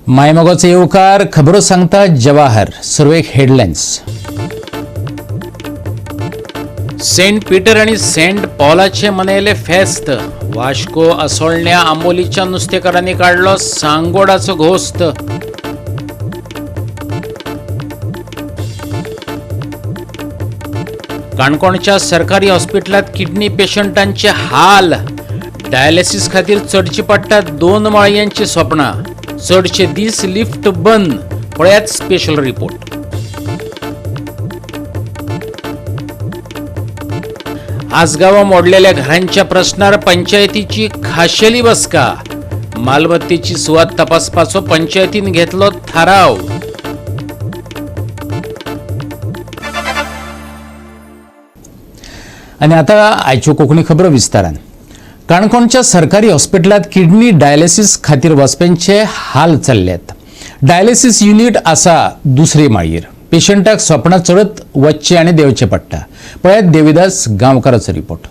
मायमोगाचो येवकार. खबरो सांगता जवाहर. सुरवेक हेडलायन्स. सेंट पीटर आणि सेंट पॉलाचे मनयले फेस्त. वाश्को असोळण्या आंबोलीच्या नुस्तेकारांनी काडलो सांगोडाचो घोस्त. काणकोणच्या सरकारी हॉस्पिटलात किडनी पेशंटांचे हाल. डायलिसिस खातीर चडची पडटात 2 माळयांची सोपणां. चडशे दीस लिफ्ट बंद. पळयात स्पेशल रिपोर्ट. आसगांवां मोडलेल्या घरांच्या प्रश्नार पंचायतीची खाशेली बसका. मालमत्तेची सुवात तपासपाचो पंचायतीन घेतलो थाराव. आनी आतां आयच्यो कोंकणी खबरो विस्तारान. काणकोणच्या सरकारी हॉस्पिटलांत किडनी डायलिसीस खातीर वचप्यांचे हाल चल्ल्यात. डायलिसीस युनीट आसा दुसरे माळयेर. पेशंटाक सोपणां चडत वचचें आनी देंवचें पडटा. पळयात देविदास गांवकाराचो रिपोर्ट.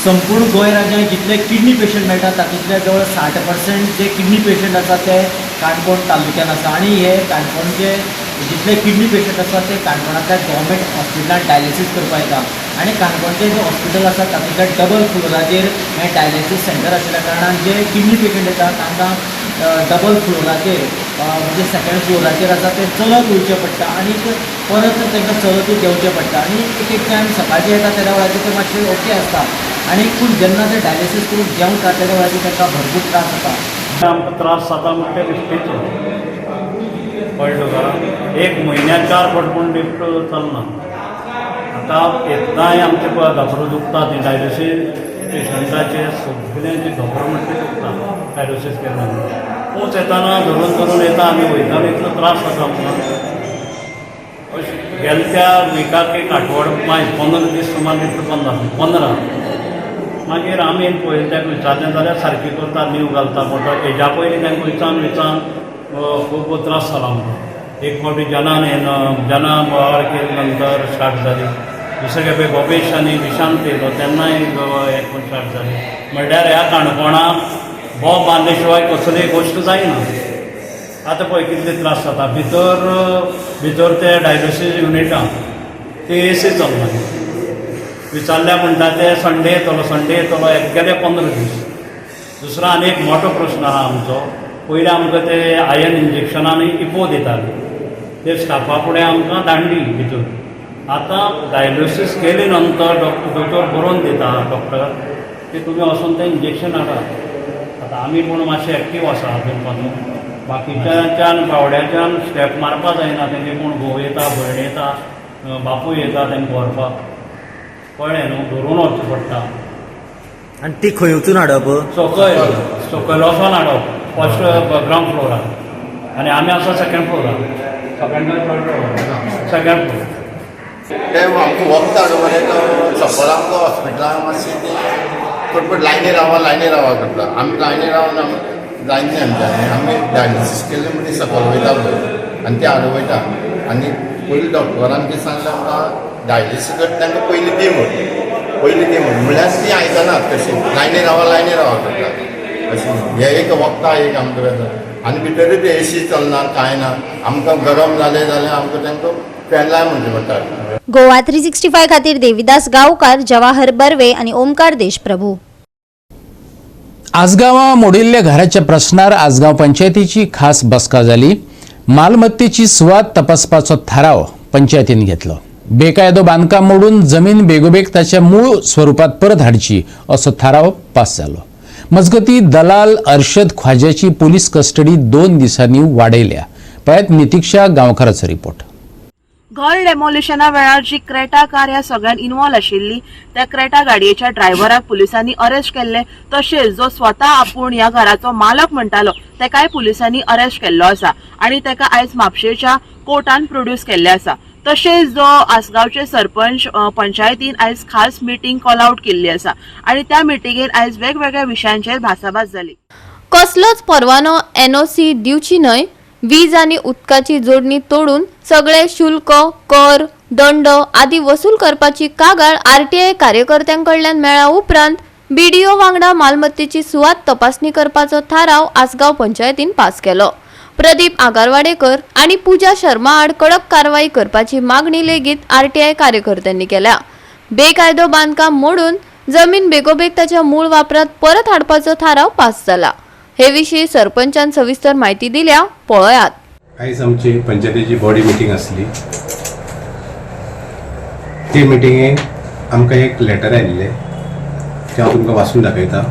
संपूर्ण गोंय राज्यांत जितले किडनी पेशंट मेळटा तातूंतले जवळ 60% जे किडनी पेशंट आसा ते काणकोण तालुक्यान आसा आनी हे काणकोणचे जितले किडनी पेशंट आसा ते काणकोणांतल्या गव्हर्मेंट हॉस्पिटलांत डायलिसीस करपाक येता आनी काणकोणचें जें हॉस्पिटल आसा तातूंतल्या डबल फ्लोराचेर हें डायलिसीस सेंटर आशिल्ल्या कारणान जे किडनी पेशंट येता तांकां डबल फ्लोराचेर म्हणजे सेकंड फ्लोराचेर आसा ते चलत वयचें पडटा आनी परत तांकां चलतूच देंवचें पडटा आनी एक एक टायम सकाळचें येता तेन्ना वेळाचेर ते मातशे ओके आसता आनी पूण जेन्ना ते डायलिसीस करून देंवता तेन्ना वेळाचेर तांकां भरपूर त्रास जाता. आमकां त्रास जाता म्हणटा ते लिफ्टीचो कळ्ळें तुका. एक म्हयन्याक 4 फावट पूण लिफ्ट चलना. आतां येतनाय आमचे पळय धोंपरां दुखता ती डायलिसीस पेशंटाचे सगळ्यांचे धोंपरां म्हणटा ते दुखता डायलिसीस केन्ना ऊंच येताना धरून धरून येता आमी वयताना इतलो त्रास जाता आमकां. अशें गेले त्या विकाक एक आठवडो मागीर 15 दीस सुमार लिफ्ट बंद आसली 15. मागीर आमी पळयलें ताका विचारलें जाल्यार सारकी करता नीव घालता म्हणटा. हेज्या पयलीं तांकां विचारून विचारून खूब त्रास जालो आमकां. एक फावटी जनान येयलो, जना बोवाळ केले नंतर स्टार्ट जाली. दुसरे खेपे गोपेश आनी विशांत येयलो तेन्नाय एक पण स्टार्ट जाली. म्हणल्यार ह्या काणकोणाक बोब बांदले शिवाय कसलीय गोश्ट जायना. आतां पळय कितले त्रास जाता. भितर भितर ते डायलिसीस युनिटां ते एसी चलना. विचारल्या म्हणटा ते संडे येतलो संडे येतलो गेले 15 दीस. दुसरो आनी एक मोठो प्रश्न आहा आमचो. पयलीं आमकां ते आयन इंजेक्शनां आनी इपो दिताले ते स्टाफा फुडें आमकां दांडी भितर. आतां डायलिसीस केले नंतर दोतोर बरोवन दिता डॉक्टर की तुमी वचून तें इंजेक्शन हाडात. आतां आमी पूण मातशे एक्टीव आसा अजून पासून. बाकीच्याच्यान बावड्याच्यान स्टेप मारपा जायना. तेंगे कोण घोव येता, भयण येता, बापूय येता तांकां व्हरपाक. कळ्ळें न्हू, धरून वचचें पडटा. आनी ती खंय वचून हाडप? सकयल सकयल वचोन हाडप फर्स्ट ग्रावंड फ्लोरार आनी आमी आसा second फ्लोरार. Second third floor second floor. ते आमकां वखद हाडूं मरे तो सकयल आमकां हॉस्पिटलान मातशें तें पटपट लायनी रावा लायनी रावा करता. आमी लायनी रावन आमी जायना आमच्यानी. आमी डायलिसीस केल्ले म्हणजे सकयल वयता पळय आनी ते हाडूं वयता. आनी पयलीं डॉक्टरान कितें सांगलें आमकां, डायलिसीस करता तांकां पयलीं दी म्हूण, पयलीं दी म्हूण. म्हणल्यार ती आयकनात कशी लायनी रावा लायनी रावा करता अशें. हें एक वखदां एक आमकां जाता आनी भितरूय ते एसी चलना कांय ना. आमकां गरम जालें जाल्यार आमकां तांकां फॅन लाय म्हणचें पडटा. गोवा 365 खातीर देविदास गांवकार, जवाहर बर्वे आणि ओमकार देशप्रभू. आसगांवां मोडिल्ल्या घराच्या प्रश्नार आसगांव पंचायतीची खास बसका जाली. मालमत्तेची सुवात तपासपाचो थाराव पंचायतीन घेतलो. बेकायदो बांदकाम मोडून जमीन बेगोबेग ताच्या मूळ स्वरुपात परत हाडची असो थाराव पास जालो. मजगती दलाल अर्शद ख्वाजाची पोलीस कस्टडी 2 दिसांनी वाडयल्या. पळयात नितिक्षा गांवकाराचो रिपोर्ट. घर डेमोलिशना वेळार जी क्रेटा कार ह्या सगळ्यान इन्वॉल्व आशिल्ली त्या क्रेटा गाडयेच्या ड्रायव्हराक पुलिसांनी अरेस्ट केल्ले. तशेंच जो स्वता आपूण ह्या घराचो मालक म्हणटालो तेकाय पुलिसांनी अरेस्ट केल्लो आसा आनी तेका आयज म्हापशेच्या कोर्टान प्रोड्यूस केल्ले आसा. तशेंच जो आसगांवचे सरपंच पंचायतीन आयज खास मिटींग कॉल आउट केल्ली आसा आनी त्या मिटिंगेन आयज वेगवेगळ्या विशयांचेर भासाभास जाली. कसलोच परवानो एनओसी दिवची न्हय. वीज आनी उदकाची जोडणी तोडून सगळे शुल्क, कर, दंड आदी वसूल करपाची कागाळ आरटीआय कार्यकर्त्यां कडल्यान मेळ्ळ्या उपरांत बीडीओ वांगडा मालमत्तेची सुवात तपासणी करपाचो थाराव आसगांव पंचायतीन पास केलो. प्रदीप आगारवाडेकर आनी पूजा शर्मा आड कडक कारवाई करपाची मागणी लेगीत आरटीआय कार्यकर्त्यांनी केल्या. बेकायदो बांदकाम मोडून जमीन बेगोबेग ताच्या मूळ वापरात परत हाडपाचो थाराव पास जाला. हे विशीं सरपंचान सविस्तर माहिती दिल्या, पळयात. आयज आमची पंचायतीची बॉडी मिटींग आसली. ते मिटिंगेक आमकां एक लेटर आयिल्लें तें हांव तुमकां वाचून दाखयता.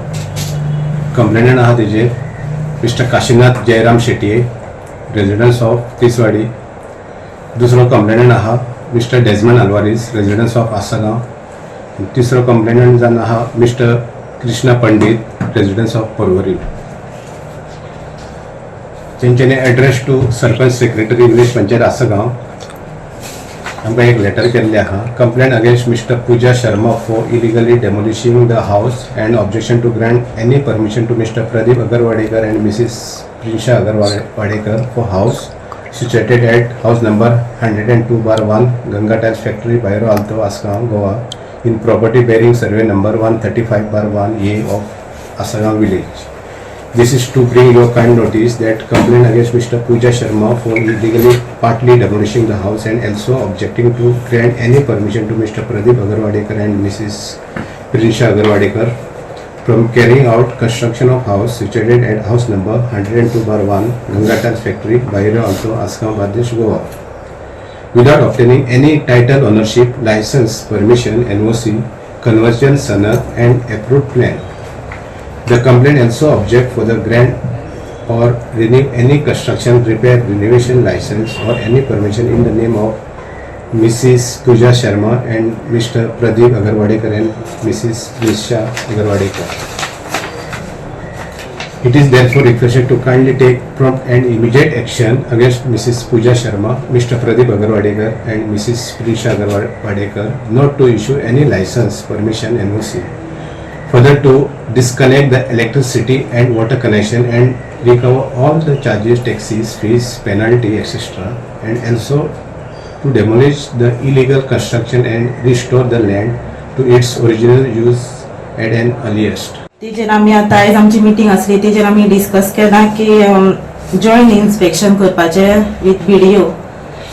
कंप्लेनंट आहा तेजेर mister Kashinath Jayram Shetye, residence of Tiswadi. दुसरो कंप्लेनंट आहा mister Desmond Alvares, residence of Assagao. तिसरो कंप्लेनंट जावन आहा mister Krishna Pandit, residence of Porvorim. तेंच्यांनी address to sarpanch, secretary, village panchayat, Assagao आमकां एक लेटर केल्लें आहा. Complaint against Mister Pooja Sharma for illegally demolishing the house and objection to grant any permission to Mister Pradeep Agarwadekar and Mrs Prinsha Agarwadekar for house situated at house number 102/1, Ganga Tiles Factory, Bairo Alto, Assagao, Goa, in property bearing survey number 135/1A of Assagao village. This is to bring your kind notice that complaint against Mr. Pooja Sharma for illegally partly demolishing the house and also objecting to grant any permission to Mr. Pradeep Agarwadekar and Mrs. Prinsha Agarwadekar from carrying out construction of house situated at house number 102/1, Ganga Tiles Factory, Bairo Alto, Assagao, Bardez, Goa, without obtaining any title, ownership, license, permission, NOC, conversion sanad and approved plan. The complaint also object for the grant or renew any construction, repair, renovation license or any permission in the name of Mrs. Pooja Sharma and Mr. Pradeep Agarwadekar and Mrs. Nisha Agarwadekar. It is therefore requested to kindly take prompt and immediate action against Mrs. Pooja Sharma, Mr. Pradeep Agarwadekar and Mrs. Prisha Agarwadekar not to issue any license, permission, NOC. Further, to disconnect the electricity and water connection and recover all the charges, taxes, fees, penalty, etc. and also to demolish the illegal construction and restore the land to its original use at an earliest. तेजेर आमी आतां आयज आमची meeting आसली. तेजेर आमी discuss केला की जॉयंट इन्स्पेक्शन करपाचें विथ बीडीओ.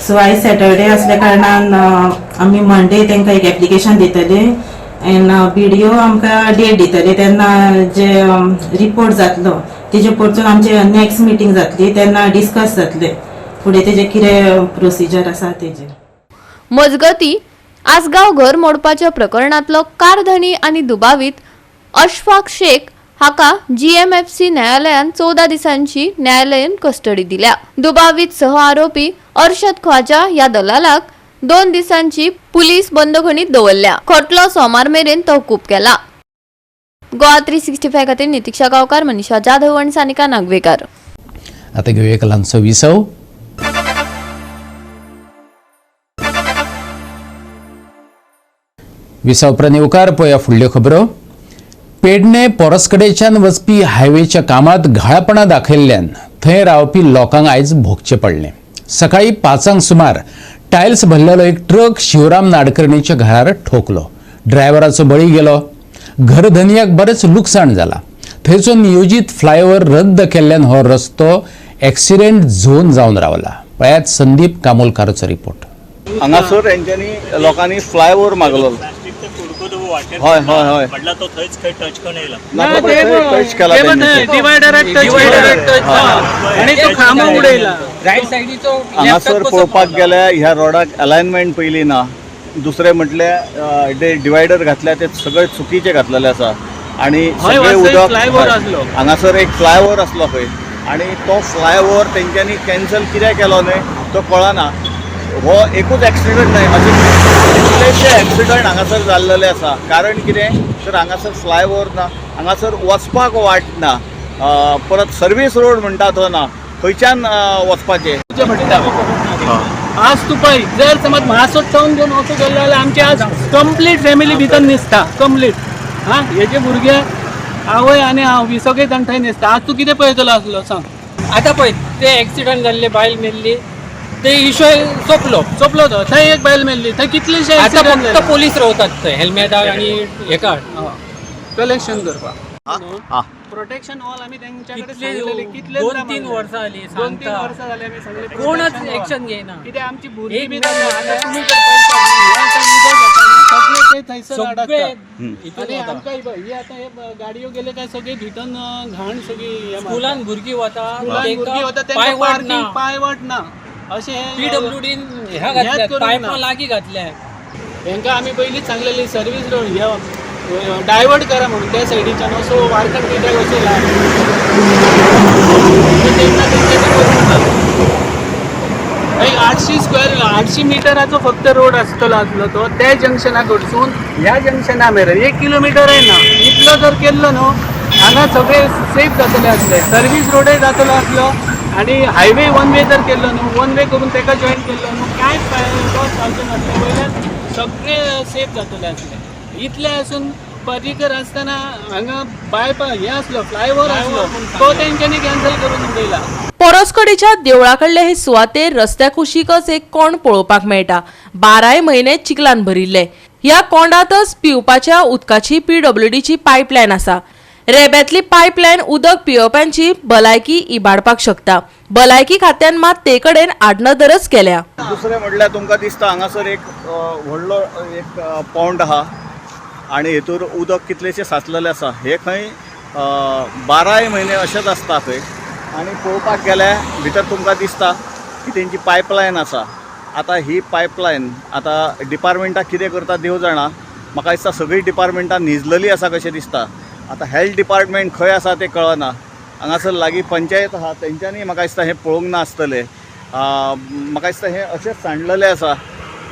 सो आयज सॅटर्डे आसल्या कारणान आमी मंडे तांकां एक एप्लिकेशन दितले एंड बीडीओ आमकां डेट दितले. तेन्ना जे रिपोर्ट जातलो तेजे परतून आमचे नेक्स्ट मिटींग जातली, तेन्ना डिस्कस जातले फुडें तेजे कितें प्रोसिजर आसा तेजेर. मजगती, आसगांव घर मोडपाच्या प्रकरणांतलो कारधनी आनी दुबावीत अशफाक शेख हाका जीएमएफसी न्यायालयान 14 दिसांची न्यायालयीन कस्टडी दिल्या. दुबावीत सह आरोपी अर्शद ख्वाजा ह्या दलालाक 2 दिसांची पुलीस बंदखणीत दवरल्या. खटलो सोमार मेरेन तहकूब केला. गोवा 365 खातीर नितिक्षा गांवकार, मनीषा जाधव आनी सानिका नागवेकार. आता घेऊया एक ल्हानसो विसव. विसव उपरांत येवकार. पळोवया फुडल्यो खबरो. पेडणे पोरसकडेच्यान वचपी हायवेच्या कामात घाळपणां दाखयल्ल्यान थंय रावपी लोकांक आयज भोगचें पडलें. सकाळी 5 सुमार टायल्स भरलेलो एक ट्रक शिवराम नाडकर्णीच्या घरार ठोकलो. ड्रायव्हराचो बळी गेलो. घरधनयाक बरेंच लुकसाण जालां. थंयचो नियोजीत फ्लायओव्हर रद्द केल्ल्यान हो रस्तो एक्सिडेंट झोन जावन रावला. पळयात संदीप कामोलकाराचो रिपोर्ट. हांगासर हेंच्यांनी लोकांनी फ्लायओव्हर मागलो. हय हय हय पडला तो थंयच खंय टच करून येयला. टच केला तेंच्यांनी. डिवायडराक टच आणि तो खांबो उडयला. राईट सायडीचो. हांगासर पळोवपाक गेल्यार ह्या रोडाक अलायनमेंट पयली ना. दुसरें म्हटल्यार जे डिवायडर घातल्या ते सगळे चुकीचे घातलेले आसा आणि हय, सगळे वास्तविक उदक flyover हय. आसलो. हांगासर एक फ्लायओव्हर आसलो खंय आणि तो फ्लायओव्हर तेंच्यांनी कॅन्सल कित्याक केलो न्हय तो कळना. हो एकूच एक्सिडंट न्हय, अशे कितलेशे एक्सिडंट हांगासर जाल्लेले आसा. कारण कितें तर हांगासर फ्लायओव्हर ना, हांगासर वचपाक वाट ना, परत सर्वीस रोड म्हणटा तो ना. खंयच्यान वचपाचें? आज तूं पळय, जर समज म्हासोत सावन घेवन वचूं गेलो जाल्यार आमची आज कंप्लीट फॅमिली भितर न्हिसता कंप्लीट. हा, हेजे भुरगे, आवय आनी हांव बी सगळे जाण थंय न्हिसता. आज तूं कितें पळयतलो आसलो, सांग. आता पळय, ते एक्सिडंट जाल्ले, बायल मेल्ली, ते इशय सोंपलो. सोंपलो तो. थंय एक बायल मेल्ली, थंय कितलेशे आता एक्सिडंट फक्त जाले. पोलीस रावतात थंय हेल्मेटा आनी हेका कलेक्शन करपाक. प्रोटेक्शन वॉल आमी तेंच्या कडेन कितले सांगलेले, कितले 2-3 वर्सां जाली 2-3 सांगता. वर्सां जाली आमी सांगले, कोणच protection wall. Action घेयना. कित्याक आमची भुरगीं एक बी ना. आता तुमी जर पळयता न्ही, हे आतां उदक येता न्ही, सगळे ते थंयसर सगळे अडकता. हितून आनी वता. आमकां ही आतां हे गाडयो गेले काय सगळी भितर घाण सगळी हे मारता. स्कुलान भुरगीं वता, स्कुलान भुरगीं वता, तेंकां तेंकां पांयवाट पार्किंग ना. पांयवाट ना. अशें हे पीडब्ल्यूडीन ह्या ह्याच घातल्या, करूंक पायपां ना. लागीं घातल्या. हेंकां आमी पयलींच सांगलेली सर्वीस रोड हे डायवर्ट करा म्हणून त्या सायडीच्यान असो वारखंड कित्याक अशें लाय तेन्ना तेंच्यांनी करूंक ना. एक 800 स्क्वेअर 800 मिटराचो फक्त रोड आसतलो आसलो तो त्या जंक्शना कडसून ह्या जंक्शना मेरेन 1 किलोमिटरय ना. इतलो जर केल्लो न्हू हांगा सगळे सेफ जातले आसले, सर्वीस रोडय जातलो आसलो आनी हायवे वन वे जर केल्लो न्हू, वन वे करून तेका जॉईन केल्लो न्हू, कांय लॉस जावचें नासलें, वयल्यान सगळे सेफ जातले आसले. इतलें आसून पर्रीकर आसतना हांगा बायपास हें आसलो, फ्लायओवर आसलो, तो तेंच्यांनी कॅन्सल करून उडयला. पोरस्कडेच्या देवळाकडले हे सुवातेर रस्त्या कुशीकच एक कोंड पळोवपाक मेळटा. 12 म्हयने चिखलान भरिल्ले. ह्या कोंडातच पिवपाच्या उदकाची पीडब्ल्यूडीची पायपलायन आसा. रेब्यांतली पायपलायन उदक पियोवप्यांची भलायकी इबाडपाक शकता. भलायकी खात्यान मात ते कडेन आडनदरच केल्या. दुसरें म्हणल्यार तुमकां दिसता हांगासर एक व्हडलो एक पौंड आहा आनी हितूर उदक कितलेशें साचलेलें आसा. हे खंय 12 म्हयने अशेंच आसता थंय. आनी पळोवपाक गेल्यार भितर तुमकां दिसता की तेंची पायपलायन आसा. आतां ही पायपलायन आतां डिपार्टमेंटाक कितें करता देव जाणा. म्हाका दिसता सगळीं डिपार्टमेंटां न्हिजलेलीं आसा कशें दिसता. आतां हेल्थ डिपार्टमेंट खंय आसा तें कळना. हांगासर लागीं पंचायत आहा, तेंच्यांनी म्हाका दिसता हें पळोवंक ना आसतलें. म्हाका दिसता हें अशेंच सांडलेलें आसा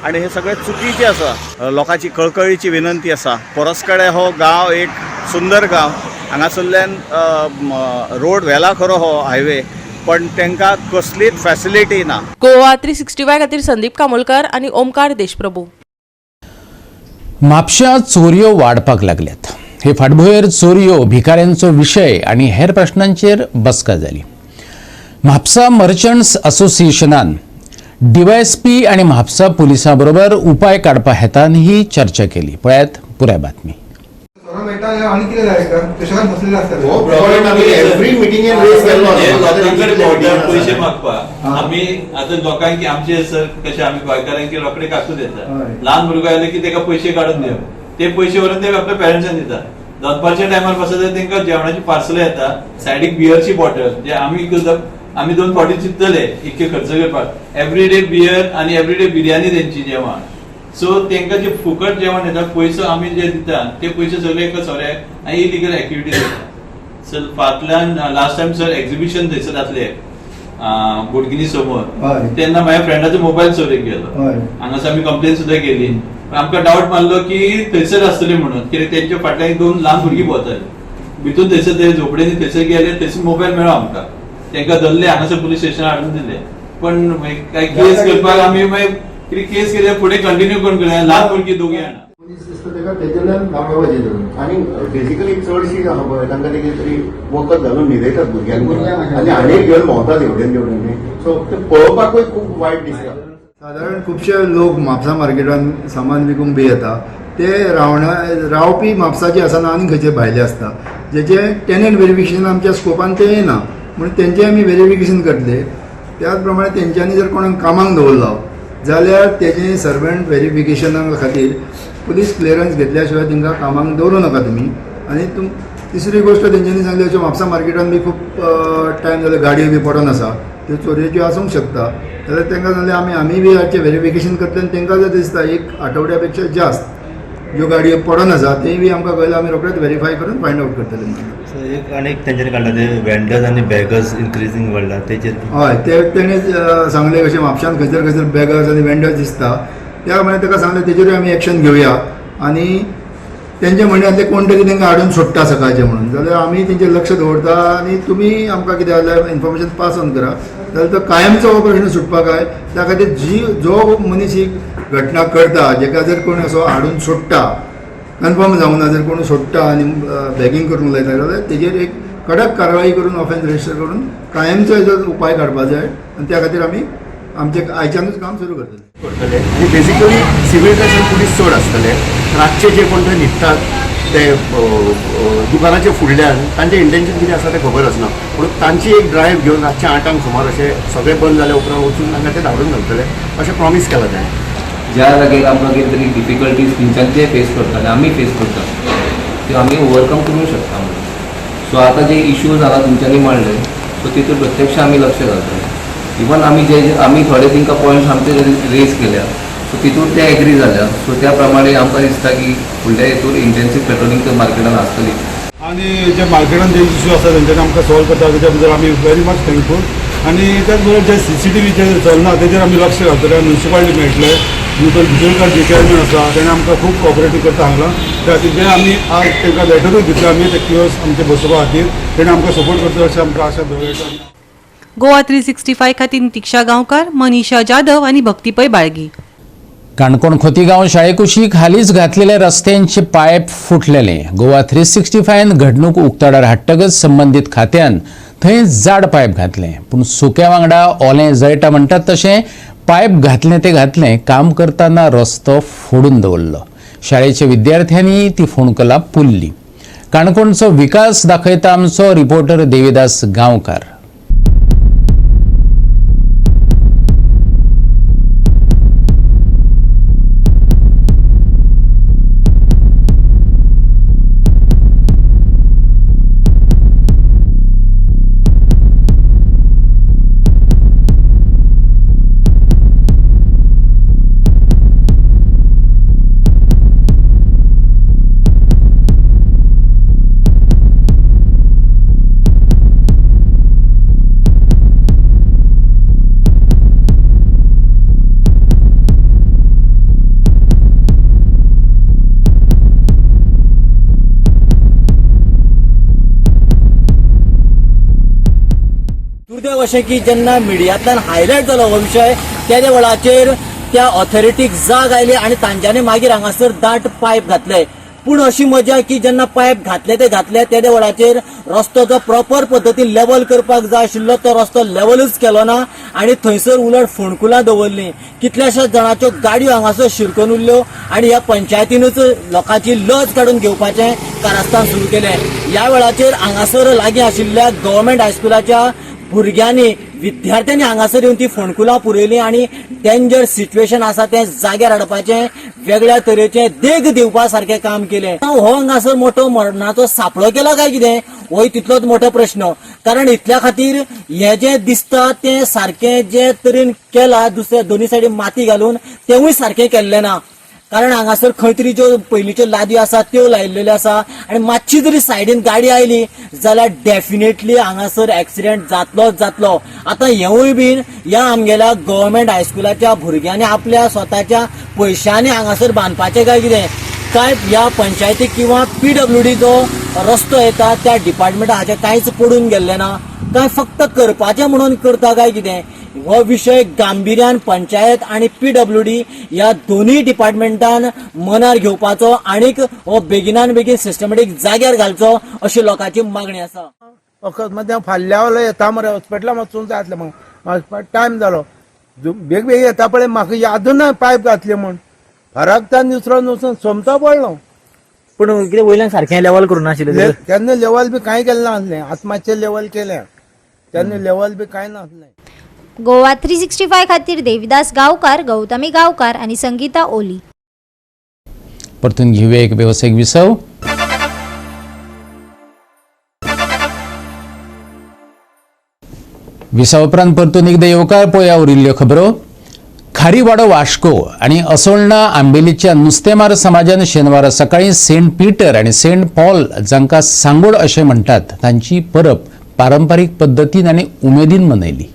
आनी हें सगळें चुकीचें आसा. लोकांची कळकळीची विनंती आसा, पोरस्कडे हो गांव एक सुंदर गांव. हांगासरल्यान रोड व्हेला खरो हो हायवे, पण तांकां कसलीच फॅसिलिटी ना. गोवा 365 खातीर संदीप कामोलकर आनी ओमकार देशप्रभू. म्हापश्यां चोरयो वाडपाक लागल्यात. हे फाटभुंयेर चोरयो, भिकाऱ्यांचो विशय आनी हेर प्रश्नांचेर बसका जाली. म्हापसा मर्चंट्स असोसिएशनान डीवायएसपी आनी म्हापसा पुलिसां बरोबर उपाय काडपा हेतान ही चर्चा केली. पळयात पुराय बातमी. एव्हरी मिटिंगेन रेज केल्लो. पयशे मागपाक आमी आतां लोकांक आमचे सर कशे आमी गोंयकारांक रोखडे काकूत येता. ल्हान भुरगो आयले की तेका पयशे काडून दिवप, ते पयशे व्हरून ते आपल्या पेरंट्सान दिता. दनपारच्या टायमार पासून तांकां जेवणाची पार्सल येता, सायडीक बियरची बॉटल, जे आमी आमी 2 फावटी चिंततले इतके खर्च करपाक. एवरीडे बियर आनी एवरीडे बिर्याणी तेंची जेवण. सो तांकां जे फुकट जेवण येता, पयसो आमी जे दिता ते पयशे सगळे एका सोऱ्याक आनी इलिगल एक्टिविटी जाता. सर फाटल्यान लास्ट टायम सर एक्झिबिशन थंयसर जातले बोडगिनी समोर, तेन्ना माझ्या फ्रेंडाचो मोबायल चोरयेक गेलो. हांगासर आमी कंप्लेन सुद्दां केली, पण आमकां डावट मारलो की थंयसर आसतली म्हणून, कित्याक तेंच्या फाटल्यान 2 ल्हान भुरगीं भोंवताली भितून. थंयसर ते झोपडेनी थंयसर गेले, थंयसर मोबायल मेळ्ळो आमकां. तांकां धरले, हांगासर पुलीस स्टेशनार हाडून दिले. पण काय केस करपाक आमी मागीर कितें केस केले फुडें कंटिन्यू कोण करता, ल्हान भुरगीं दोगी जाणां. आनी बेसिकली चडशी आहा पळय तांकां ते कितें तरी वखद घालून न्हिदयतात भुरग्यांक आनी हाणें घेवन भोंवतात हेवटेन तेवटेन. सो ते पळोवपाकूय खूब वायट दिसता. सादारण खुबशे लोक म्हापसा मार्केटान सामान विकूंक बी येता, ते रावपी म्हापसाचे आसना आनी खंयचे भायले आसता, जेचे टेनंट वेरिफिकेशन आमच्या स्कोपान ते येना, म्हणून तेंचे आमी वेरिफिकेशन करतले. त्याच प्रमाणे तेंच्यांनी जर कोणाक कामाक दवरलो जाल्यार तेजें सर्वंट वेरिफिकेशना खातीर पुलीस क्लियरन्स घेतल्या शिवाय तांकां कामाक दवरूं नाका तुमी. आनी तिसरी गोश्ट तेंच्यांनी सांगली, अशें म्हापसा मार्केटान बी खूब टायम जालो गाडयो बी पडोन आसा, त्यो चोरयेच्यो आसूंक शकता. जाल्यार तांकां सांगलें आमी बी हाचें वेरिफिकेशन करतले आनी तांकां जर दिसता एक आठवड्या पेक्षा जास्त ज्यो गाडयो पडोन आसा तेय बी आमकां कळयल्यार आमी रोखडेच वेरीफाय करून फायंड आवट करतले. एक आनी एक तेंच्यांनी काडला ते वेंडर्स आनी बॅगर्स इन्क्रिजींग वाडला तेचेर. हय, ते तेणें सांगलें कशें म्हापशान खंयसर खंयसर बॅगर्स आनी वेंडर्स दिसता, त्या प्रमाणे ताका सांगलें तेजेरूय आमी एक्शन घेवया. आनी तेंचे म्हणणें आसलें कोण तरी तांकां हाडून सोडटा सकाळचें म्हणून, जाल्यार आमी तेंचेर लक्ष दवरता आनी तुमी आमकां कितें जाल्यार इन्फॉर्मेशन पास ऑन करा, जाल्यार तो कायमचो हो प्रश्न सुटपाक जाय. त्या खातीर जी जो मनीस ही घटना करता, जेका जर कोण असो हाडून सोडटा, कन्फर्म जावंक ना, जर कोण सोडटा आनी बॅगींग करूंक लायता जाल्यार तेजेर एक कडक कारवाई करून ऑफेन्स रजिस्टर करून कायमचो हेजो उपाय काडपाक जाय आनी त्या खातीर आमी आमचें आयच्यानूच काम सुरू करतले. करतले आनी बेसिकली सिवील ड्रेसान पुलीस चड आसतले. रातचे जे कोण थंय न्हिदतात ते दुकानाच्या फुडल्यान तांचें इंटेन्शन कितें आसा तें खबर आसना, पूण तांची एक ड्रायव्ह घेवन रातच्या 8 सुमार अशें सगळें बंद जाल्या उपरांत वचून तांकां ते धाडून घालतले अशें प्रॉमीस केलां ताणें. ज्या जाग्यार आमकां कितें तरी डिफिकल्टीज खंयच्यान ते फेस करता आनी आमी फेस करता त्यो आमी ओवरकम करूंक शकता म्हणून. सो आतां जे इश्यूज हांगा तुमच्यांनी मांडले सो तितून प्रत्यक्ष आमी लक्ष घालतले. इवन आमी जे आमी थोडे तांकां पॉयंट्स आमचे रेज केल्या सो तितून ते एग्री जाल्या. सो त्या प्रमाणे आमकां दिसता की फुडल्या हितून इंटेन्सीव पेट्रोलिंग तर मार्केटान आसतली. आनी जे मार्केटान जे इश्यू आसा तेंच्यांनी आमकां सॉल्व करता तेच्या बद्दल आमी व्हेरी मच थँकफूल. आनी त्याच बरोबर जे CCTVचेर चलना तेजेर आमी लक्ष घालतले. म्युनिसिपालिटी मेळटले, भितरकार जे चेअरमॅन आसा तेणें आमकां खूब कॉपरेटीव करता हांगा. त्या खातीर जे आमी आज तांकां लेटरूय दितले आमी ते कियोस्क आमचे बसोवपा खातीर तेणें आमकां सपोर्ट करतले अशें आमकां आशा दवरता. गोवा 365 खातीर दीक्षा गांवकार, मनीषा जाधव आनी भक्ती पै बाळगी. काणकोण खोतीगांव शाळेकुशीक हालींच घातलेल्या रस्त्यांचे पायप फुटलेले. गोवा 365 घडणूक उक्ताडार हाडटकच संबंदीत खात्यान थंय जाड पायप घातलें, पूण सुक्या वांगडा ओलें जळटा म्हणटात तशें पायप घातलें ते घातलें, काम करतना रस्तो फोडून दवरलो. शाळेच्या विद्यार्थ्यांनी ती फोंडकुलां पुरली. काणकोणचो विकास दाखयता आमचो रिपोर्टर देविदास गांवकार. दुर्दैव अशें की जेन्ना मिडियांतल्यान हायलायट जालो हो विशय त्या वेळाचेर त्या ऑथॉरिटीक जाग आयली आनी तांच्यांनी मागीर हांगासर दाट पायप घातले. पूण अशी मजा की जेन्ना पायप घातले ते घातले त्या वेळाचेर रस्तो जो प्रॉपर पद्दतीन लेवल करपाक जाय आशिल्लो तो रस्तो लेवलूच केलो ना आनी थंयसर उलट फोंडकुलां दवरलीं. कितल्याशाच जाणांच्यो गाडयो हांगासर शिरकून उरल्यो आनी ह्या पंचायतीनूच लोकांची लज काडून घेवपाचें कारस्थान सुरू केलें. ह्या वेळाचेर हांगासर लागीं आशिल्ल्या गव्हर्मेंट हायस्कुलाच्या भुरग्यांनी विद्यार्थ्यांनी हांगासर येवन ती फोंडकुलां पुरयलीं आनी डेंजर सिच्युएशन आसा तें जाग्यार हाडपाचें वेगळ्या तरेचें देख दिवपा सारकें काम केलें. हो हांगासर मोठो मरणाचो सापळो केला काय कितें होय तितलोच मोठो प्रश्न, कारण इतल्या खातीर हें जें दिसता तें सारकें जे तरेन केलां दुसऱ्या दोनी सायडीन माती घालून तेवूय सारकें केल्लें ना, कारण हांगासर खंय तरी ज्यो पयलींच्यो लादी आसा त्यो लायिल्ल्यो आसा आनी मातशी जरी सायडीन गाडी आयली जाल्यार डेफिनेटली हांगासर एक्सिडेंट जातलोच जातलो. आतां हेवूय बीन ह्या आमगेल्या गव्हर्मेंट हायस्कुलाच्या भुरग्यांनी आपल्या स्वताच्या पयशांनी हांगासर बांदपाचें काय कितें काय ह्या पंचायतीक किंवा PWD जो रस्तो येता त्या डिपार्टमेंटा हाचें कांयच पडून गेल्लें ना, काय फक्त करपाचें म्हणून करता काय कितें. हो विशय गांभिर्यान पंचायत आनी PWD ह्या दोनूय डिपार्टमेंटान मनार घेवपाचो आनीक हो बेगिनान बेगीन सिस्टमॅटीक जाग्यार घालचो अशी लोकांची मागणी आसा. अकस्मात हांव फाल्यां वयलो येता मरे हॉस्पिटलां वचूंक जाय आसलें म्हाका, टायम जालो बेग बेगीन येता पळय म्हाका यादूच ना पायप घातले म्हूण, फरकतान दुसरो वचून सोमतो पडलो. पूण कितें वयल्यान सारकें लेवल करूं नाशिल्लें तेन्ना, लेवल बी कांय केलें नासलें, आतां मातशें लेवल केलें तेन्ना लेवल बी कांय नासलें. गोवा 365 खातीर देविदास गांवकार, गौतमी गांवकार आनी संगीता ओली. परतून घेऊया एक वेवसायीक विसव. विसव उपरांत परतून एकदा येवकार पळोवया उरिल्ल्यो खबरो. खारीवाडो वास्को आनी असोळणा आंबेलीच्या नुस्तेमार समाजान शेनवारा सकाळी सेंट पीटर आनी सेंट पॉल जांकां सांगोड अशें म्हणटात तांची परब पारंपारीक पद्दतीन आनी उमेदीन मनयली.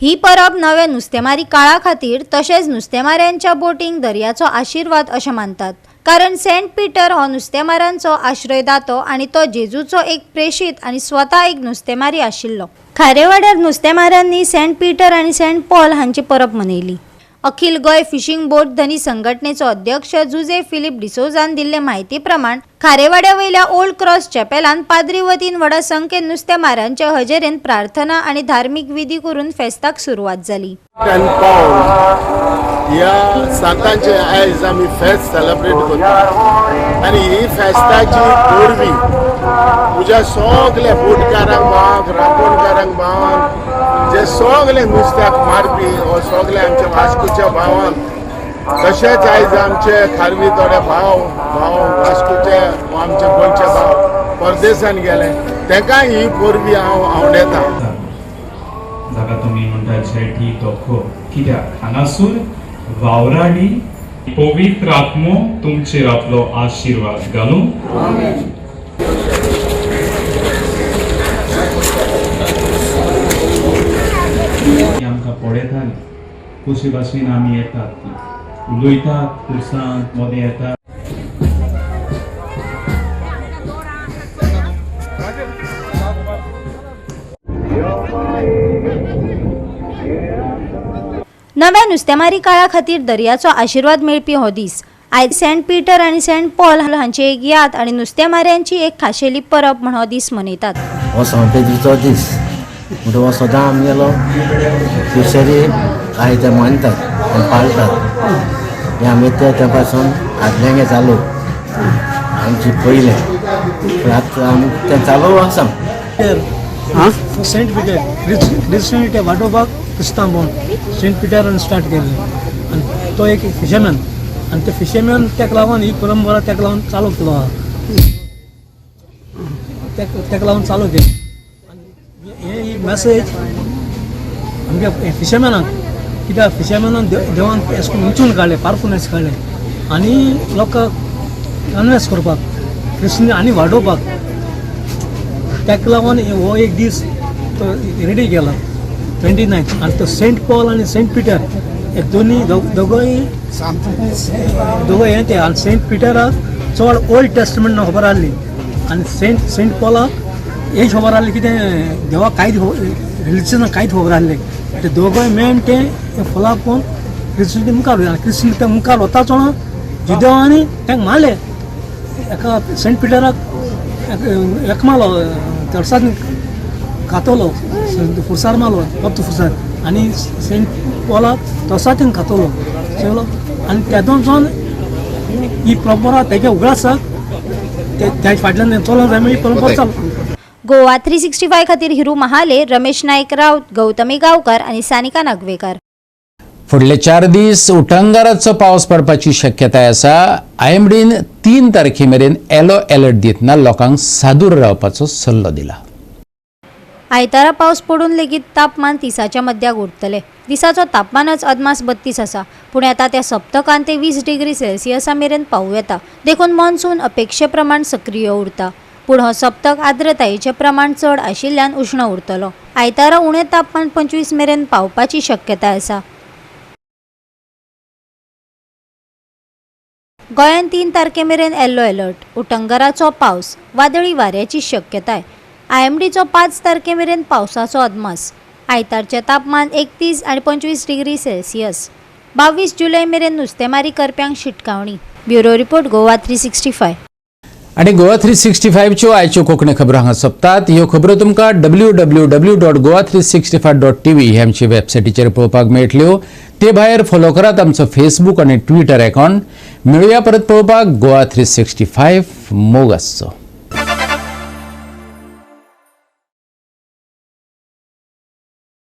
ही परब नव्या नुस्तेमारी काळा खातीर तशेंच नुस्तेमाऱ्यांच्या बोटींक दर्याचो आशिर्वाद अशें मानतात, कारण सेंट पीटर हो नुस्तेमारांचो आश्रयदातो आनी तो जेजूचो एक प्रेषित आनी स्वता एक नुस्तेमारी आशिल्लो. खारेवाड्यार नुस्तेमारांनी सेंट पीटर आनी सेंट पॉल हांची परब मनयली. अखिल गोंय फिशिंग बोट धनी संघटनेचो अध्यक्ष जुजे फिलीप डिसोजान दिल्ले म्हायती प्रमाण खारेवाड्या वयल्या ओल्ड क्रॉस चॅपेलान पाद्री वतीन व्हडा संख्येन नुस्तेमारांचे हजेरेन प्रार्थना आनी धार्मीक विधी करून फेस्ताक सुरवात जाली. And Paul ह्या सांतांचे आयज आमी फेस्त सेलेब्रेट करता आनी ही फेस्ताची परबी म्हज्या सगल्या बोटकारांक भावांक, रांपोणकारांक भावांक, जे सगळे नुस्त्याक मारपी हो सगळे आमच्या वास्कोच्या भावांक, तशेंच आयज आमचे खारवी थोडे भाव भाव वास्कोचे आमचे गोंयचे भाव परदेसान गेले तांकां ही परबी हांव आवडटा. जाका तुमी म्हणटा जेटी धोको, कित्याक हांगासूर वावराडी पवित्र आत्मो तुमचेर आपलो आशिर्वाद घालूं. आमकां पळयताली कशे भाशेन आमी येतात ती उलयतात पुरसांत मदें येतात. नव्या नुस्तेमारी काळा खातीर दर्याचो आशिर्वाद मेळपी हो दीस. आयज सेंट पीटर आनी सेंट पॉल हांची एक याद आनी नुस्तेमाऱ्यांची एक खाशेली परब म्हण हो दीस मनयतात. हो सांत पेद्रूचो दीस म्हणटो हो सदां आमगेलो फिशरी आयज मानतात आनी पाळटात. हें आमी ते तेंपासून आदल्यांगे चालू आमची पयलें, पूण आतां आमी तें चालू आसा. सेंट पिटर क्रिस्टियनिटी वाडोवपाक क्रिस्तांव भोवन सेंट पिटरान स्टार्ट केल्लें आनी तो एक फिशरमॅन आनी ते फिशरमॅन ताका लागून ही परंपरा ताका लागून चालू केलो आहा, ताका लागून चालू केली. आनी ही मॅसेज आमच्या फिशरमॅनाक, कित्याक फिशरमॅनान देवान अशें करून उंचून काडलें, पारफुनेस काडलें आनी लोकांक कन्वेस करपाक क्रिस्टियन आनी वाडोवपाक ताका लागून हो एक दीस तो रेडी केला 29. आनी तो सेंट पॉल आनी सेंट पिटर हे दोनी दोगोय दोगोय हे ते. आनी सेंट पिटराक चड ओल्ड टेस्टमेंट खबर आहली आनी सेंट पॉलाक एक खबर आहली कितें देवाक कांयच रिलिजनाक कांयच खबर आहलें. ते दोगोय मेन ते फॉलोअप करून क्रिस्टियन मुखार, क्रिस्टियन ते मुखार वता चोणो जुदेवांनी तांकां मारले. एका सेंट पिटराक एक मारलो चर्चान खातलो, फुरसार मारलो फक्त फुरसार, आनी सेंट पॉलाक तसातीन खातलो सगलो. आनी तेदोनसून ही परंपरा तेगे उगडासाक त्या फाटल्यान चलोंक जाय ही परंपरा चालू. गोवा 365 खातीर हिरू महाले, रमेश नायक राऊत, गौतमी गांवकर आनी सानिका नागवेकर. फुडले 4 दीस उटंगाराचो पावस पडपाची शक्यताय आसा. आयएमडीन 3 तारखे मेरेन येलो अलर्ट दितना लोकांक सादूर रावपाचो सल्लो दिला. आयतारा पावस पडून लेगीत तापमान 30च्या मध्याक उरतले. दिसाचो तापमानच अदमास 32 आसा, पूण येता त्या सप्तकांत ते 20 डिग्री सेल्सियसा मेरेन पावूं येता. देखून मॉन्सून अपेक्षे प्रमाण सक्रीय उरता, पूण हो सप्तक आर्द्रतायेचें प्रमाण चड आशिल्ल्यान उश्ण उरतलो. आयतारा उणें तापमान 25 मेरेन पावपाची शक्यताय आसा. गोंयांत 3 तारखे मेरेन येल्लो अलर्ट, उटंगाराचो पावस, वादळी वाऱ्याची शक्यताय. आयएमडीचो 5 तारखे मेरेन पावसाचो अदमास. आयतारचें तापमान 31 आनी 25 डिग्री सेल्सियस. 22 जुलय मेरेन नुस्तेमारी करप्यांक शिटकावणी. Bureau report, Goa 365. आनी गोवा 365च्यो आयच्यो कोंकणी खबरो हांगा सोंपतात. ह्यो खबरो तुमकां www.goa365.tv ह्या आमच्या वेबसायटीचेर पळोवपाक मेळटल्यो. ते भायर फॉलो करात आमचो फेसबूक आनी ट्विटर अकावंट. मेळुया परत पळोवपाक गोवा 365. मोग आसचो.